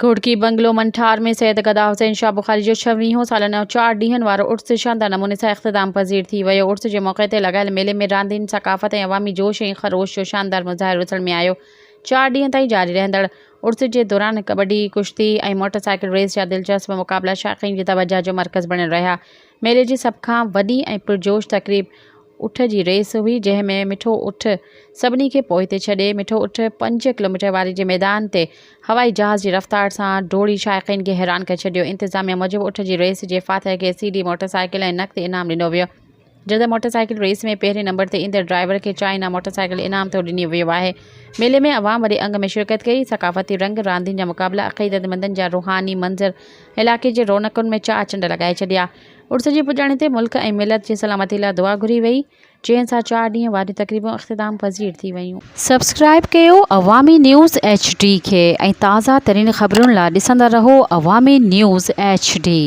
Ghotki bungalow منٺار ۾ سيد گدا حسين شاهه بخاري جو ڇويهون ساليانو چار ڏينهن وارو عرس شاندار نموني سان اختتام پذير ٿي ويو. عرس جي موقعي تي لڳايل ميلي ۾ راندين، ثقافت ۽ عوامي جوش ۽ خروش جو شاندار مظاهرو ڏسڻ ۾ آيو. چار ڏينهن تائين جاري رهندڙ عرس جي دوران ڪٻڊي، ڪشتي ۽ موٽر سائيڪل ريس جا دلچسپ مقابلا شائقين جي توجهه جو مرڪز بڻيل رهيا. ميلي جي سڀ کان وڏي ۽ پرجوش تقريب اٺ جي ريس هئي جنهن ۾ مٺو اٺ سڀني کي پوئتي ڇڏي مٺو اٺ پنج ڪلوميٽر واري جي ميدان تي هوائي جهاز جي رفتار سان ڊوڙي شائقين کي حيران ڪري ڇڏيو. انتظاميا موجب اٺ جي ريس جي فاتح کي سي ڊي موٽر سائيڪل ۽ نقد انعام ڏنو ويو جڏهن ته موٽر سائيڪل ريس ۾ پهرين نمبر تي ايندڙ ڊرائيور کي چائنا موٽر سائيڪل انعام طور ڏني ويو آهي. ميلي ۾ عوام وڏي انگ ۾ شرڪت ڪئي. ثقافتي رنگ، راندين جا مقابلا، عقيدتمندن جا روحاني منظر علائقي جي رونقن ۾ چار چنڊ لڳائي ڇڏيا. عرس جي پڄاڻي تي ملڪ ۽ ملت جي سلامتي لاء دعا گهري وئي، جنهن سان چار ڏينهن واريون تقريبون اختتام پذير ٿي ويون. سبسڪرائيب ڪيو عوامي نيوز ايڇ ڊي کي ۽ تازه ترين خبرن لا ڏسندا رهو عوامي نيوز ايڇ ڊي.